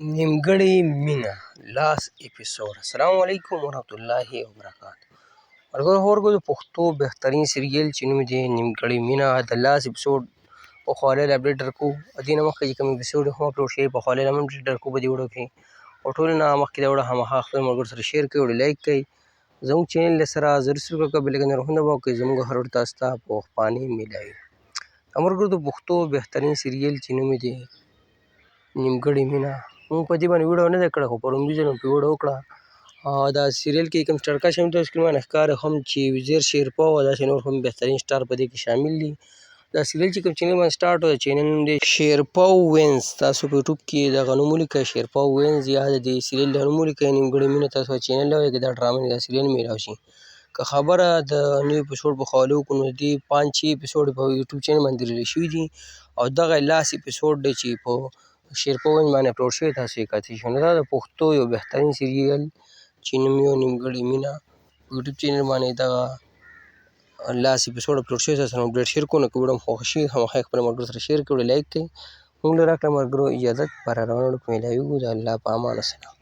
نیمګړې مینه لاس ایپیسوډ. السلام علیکم ورحمت الله وبرکاته. ملګرو هورګو د پښتو بهترین سریال چې نوم دی نیمګړې مینه د لاس ایپیسوډ په خواله له اپډیټ درکو. دې نه مخکې چې کوم ایپیسوډ هم اپلوډ شوی په خواله له هم اپډیټ درکو په دې ویډیو کې، او ټولو نه مخکې دا ویډیو خامخا خپل ملګرو سره شیر کړئ او لایک کړئ. زموږ چینل له سره ضرور سبسکرایب کړئ، بل آیکن هم دباو کړئ، زموږ هر ویډیو تاسو ته په وخت باندې میلاوي. ملګرو د پښتو بهترین سریال چې نوم دی نیمګړې مینه، موږ په دې باندې ویډیو نه ده کړې، خو پرون ځل مې په ویډیو وکړه. دا سریال کې کوم سټار کاش هم تاسو سکرین باندې ښکاري هم چې وزیر شیرپاو او داسې نور هم بهترین سټار په دې کې شامل دي. دا سریال چې کوم چینل باندې سټارټ و، د چینل نوم دی شیرپاو وینز. تاسو په یوټیوب کې دغه نوم ولیکئ شیرپاو وینز، یا د دې سریال دا نوم ولیکئ نیمګړې مینه، تاسو چینل دی دا ډرامه دا سریال میلاو شي. که خبره د نوي ایپیسوډ په حواله وکړو نو دې پنځ چھ ایپیسوډ په یوټیوب چینل باندې ریلیز شوي دي، او دغه لاس ایپیسوډ دی چې په شیرپاو وینز باندې اپلوډ شوی، تاسو یې کتلی شئ. نو دا د پښتو یو بهترین سریال چې نوم یې نیمګړې مینه په یوټیوب چینل باندې دغه لاس ایپیسوډ اپلوډ شوی، تاسو سره اپډیټ شیر کوو. نو که ویډیو مو خوښه شي خامخا یې خپلو ملګرو سره شیر کړئ، لایک کړئ. موږ له راکړه ملګرو اجازت پر روانو په میلاویږو. د الله په امان. السلام.